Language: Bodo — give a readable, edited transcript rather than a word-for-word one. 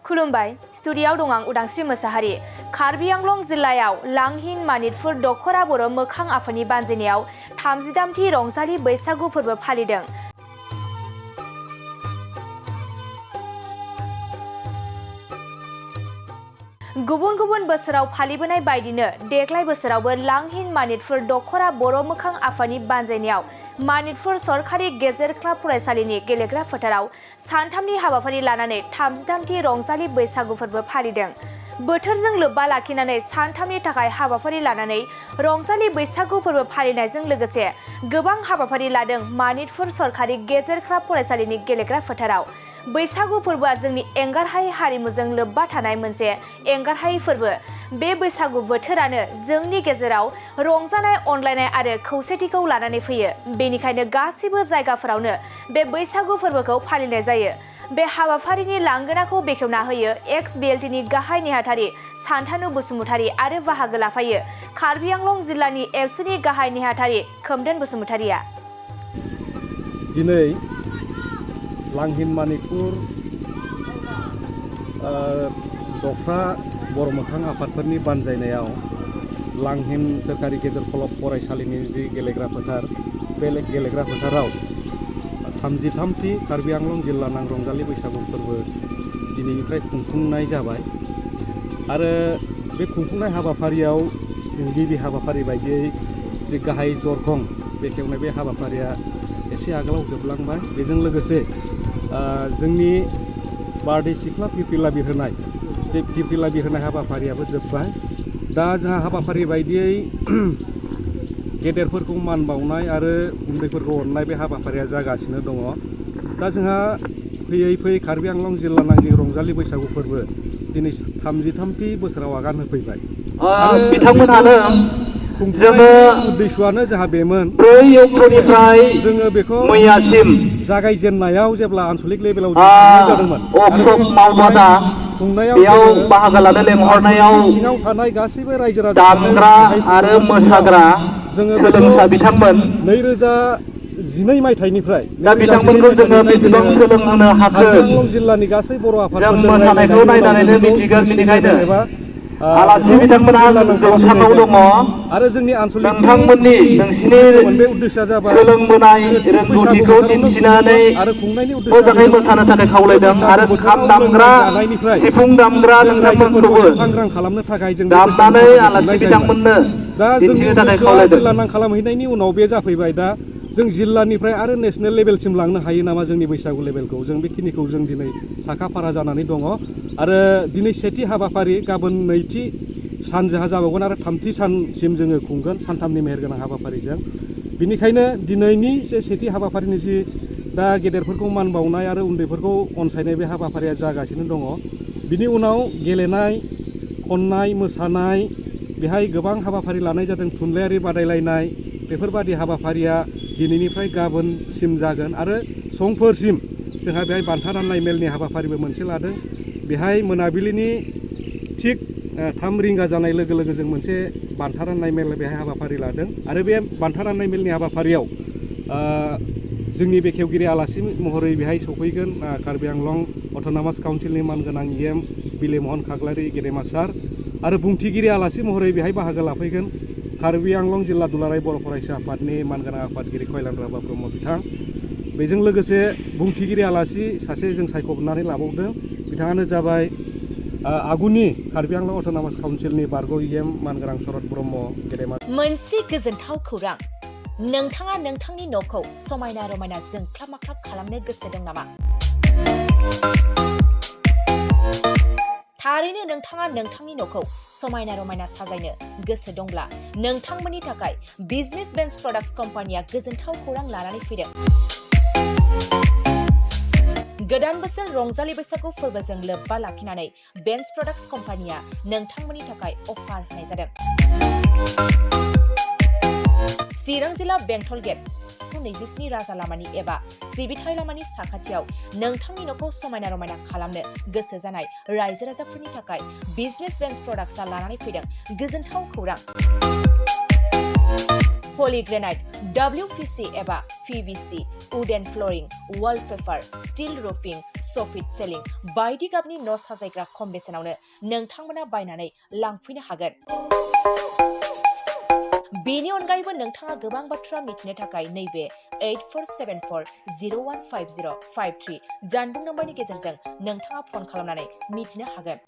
खुलुमबाय स्टुडिय'आव दं आं उदांस्रि मोसाहारि। कार्बि आंलं जिल्लायाव लांहिन मानितपुर दखरा बर' मोखां आफादनि बानजायनायाव 33थि रंजालि बैसागु फोरबो फालिदों। गुबुन गुबुन बोसोराव फालिबोनाय बायदिनो देग्लाय बोसोरावबो लांहिन मानितपुर दखरा बर' मोखां आफादनि बानजायनायाव मानितपुर सरकारि गेजेर क्लाब फरायसालिनि गेलेग्रा फोथाराव सानथामनि हाबाफारि लानानै 33थि रंजालि बैसागु फोरबो फालिदों। बोथोरजों लोब्बा लाखिनानै सानथामनि थाखाय हाबाफारि लानानै रंजालि बैसागु फोरबो फालिनायजों लोगोसे गोबां हाबाफारि लादों मानितपुर सरकारि गेजेर क्लाब फरायसालिनि गेलेग्रा फोथाराव। बैसागु फोरबोआ जोंनि एंगारहायै हारिमुजों लोब्बा थानाय मोनसे एंगारहायै फोरबो। बे बैसागु बोथोरानो जोंनि गेजेराव रंजानाय, अनलायनाय आरो खौसेथिखौ लानानै फैयो। बेनिखायनो गासैबो जायगाफोरावनो बे बैसागु फोरबोखौ फालिनाय जायो। बे हाबाफारिनि लांगोनाखौ बेखेवना होयो XBLTनि गाहाय नेहाथारि सान्थानु बसुमतारी आरो बाहागो लाफायो कार्बि आंलं जिल्लानि एबसुनि गाहाय नेहाथारि खोमदोन बसुमतारीया। दिनै लांहिन मानितपुर दखरा बर' मोखां आफादफोरनि बानजायनायाव लांहिन सोरखारि गेजेर क्लाब फरायसालिनि जि गेलेग्रा फोथार, बे गेलेग्रा फोथाराव 33थि कार्बि आंलं जिल्ला नां रंजालि बैसागु फोरबो दिनैनिफ्राय खुंफुंनाय जाबाय। आरो बे खुंफुंनाय हाबाफारियाव जों गिबि हाबाफारि बायदियै जि गाहाय दरखं बेखेवनाय बे हाबाफारिया एसे आगोलाव जोबलांबाय। बेजों लोगोसे जोंनि बारदै सिख्ला फिरफिला बिरहोनाय बे फिरफिला बिरहोनाय हाबाफारियाबो जोब्बाय। दा जोंहा हाबाफारि बायदियै गेदेरफोरखौ मान बावनाय आरो उन्दैफोरखौ अननाय बे हाबाफारिया जागासिनो दङ। दा जोंहा फैयै फैयै कार्बि आंलं जिल्ला नांजों रंजालि बैसागु फोरबो दिनै 33थि बोसोराव आगान होफैबाय। बिथांमोनानो जोङो उद्देश्यआनो जोंहा बेमोन 4 अक्ट'निफ्राय जोङो बेखौ मैयासिम जागायजेननायाव जेब्ला आनसलिक लेभेलाव जादोंमोन मावबादा खुंनायाव बेयाव बाहागो लानो लेंहरनायाव सिङाव थानाय गासैबो रायजो दामग्रा आरो मोसाग्रा सोलोंसा बिथांमोन 2012 मायथाइनिफ्राय दा बिथांमोनखौ जोङो बेसेबां सोलोंहोनो हाखो कार्बि आंलं जिल्लानि गासै बर' आफादफोरजों जों मोसानायखौ नायनानैनो मिथिगोन। बेनिखायनो आलासि बिथांमोनहा जौसाङाव दङ आरो जोंनि आनसलिक नोंसिनि बे उद्देश्यआ जाबाय सोलोंबोनाय रोंगौथिखौ दिन्थिनानै आरो खुंनायनि मोजाङै मोसानो थाखाय खावलायदों आरो खाम दामग्रा, सिफुं दामग्रा नोंथांमोनखौबो सांग्रां खालामनो थाखाय जों दामनानै आलासि बिथांमोननो दा जोंनि दिन्थिनो थाखाय उद्देश्यआ खावलायदों। जिल्ला नां खालामहैनायनि उनाव बे जाफैबाय। दा जों जिल्लानिफ्राय आरो नेसनेल लेभेलसिम लांनो हायो नामा जोंनि बैसागु लेभेलखौ, जों बेखिनिखौ जों दिनै साखाफारा जानानै दङ। आरो दिनै सेथि हाबाफारि, गाबोन नैथि सानजोहा जाबावगोन आरो थामथि सानसिम जोङो खुंगोन सानथामनि मेहेरगोनां हाबाफारिजों। बिनिखायनो दिनैनि सेथि हाबाफारिनि जि दा गेदेरफोरखौ मान बावनाय आरो उन्दैफोरखौ अनसायनाय बे हाबाफारिया जागासिनो दङ। बिनि उनाव गेलेनाय, खननाय, मोसानाय, बेहाय गोबां हाबाफारि लानाय जादों। थुनलाइयारि बादायलायनाय, बेफोरबादि हाबाफारिया दिनैनिफ्राय गाबोनसिम जागोन। आरो समफोरसिम जोंहा बेहाय बान्था राननाय मेलनि हाबाफारिबो मोनसे लादों। बेहाय मोनाबिलिनि थिग 3 रिंगा जानाय लोगो लोगो जों मोनसे बान्था राननाय मेल बेहाय हाबाफारि लादों। आरो बे बान्था राननाय मेलनि हाबाफारियाव जोंनि बेखेवगिरि आलासि महरै बेहाय सफैगोन कार्बि आंलं अट'नमास काउन्सिलनि मानगोनां EM बिलिमहन खाख्लारि गेदेमा सार। आरो बुंथिगिरि आलासि महरै बेहाय बाहागो लाफैगोन कार्बि आंलं जिल्ला दुलाराय बर' फरायसा आफादनि मानगोनां आफादगिरि खयलान राभा ब्रह्म बिथां। बेजों लोगोसे बुंथिगिरि आलासि सासे जों सायख'नानै लाबावदों। बिथाङानो जाबाय आगुनि कार्बि आंलं अट'नमास काउन्सिलनि बारग' EM मानगोनां शरद ब्रह्म गेदेमा। मोनसे गोजोनथाव खौरां, नोंथाङा नोंथांनि न'खौ समायना रमायना जोंख्लाब माख्लाब खालामनो गोसो दं नामा? थारैनो नोंथाङा नोंथांनि न'खौ समायना रमायना साजायनो गोसो दंब्ला नोंथांमोननि थाखाय बिजनेस बेन्स प्रडाक्ट्स कम्पानिया गोजोनथाव खौरां लानानै फैदों। गोदान बोसोर रंजालि बैसागु फोरबोजों लोब्बा लाखिनानै बेन्स प्रडाक्ट्स कम्पानिया नोंथांमोननि थाखाय अफार होनाय जादों। चिरां जिल्ला बेंटल गेट 27 राजा लामानि एबा सिबिथाय लामानि साखाथियाव नोंथांनि न'खौ समायना रमायना खालामनो गोसो जानाय रायजो राजाफोरनि थाखाय बिजनेस बेन्स प्रडाक्ट्सआ लानानै फैदों गोजोनथाव खौरां। पलिग्रेनाइट, WPC एबा PVC, wooden flooring, wallpaper, steel roofing, soffit ceiling बायदि गाबनि न' साजायग्रा खम बेसेनावनो नोंथांमोना बायनानै लांफैनो हागोन। बेनि अनगायैबो नोंथाङा गोबां बाथ्रा मिथिनो थाखाय नैबे 8474015053 जानबुं नम्बरनि गेजेरजों नोंथाङा फन खालामनानै मिथिनो हागोन।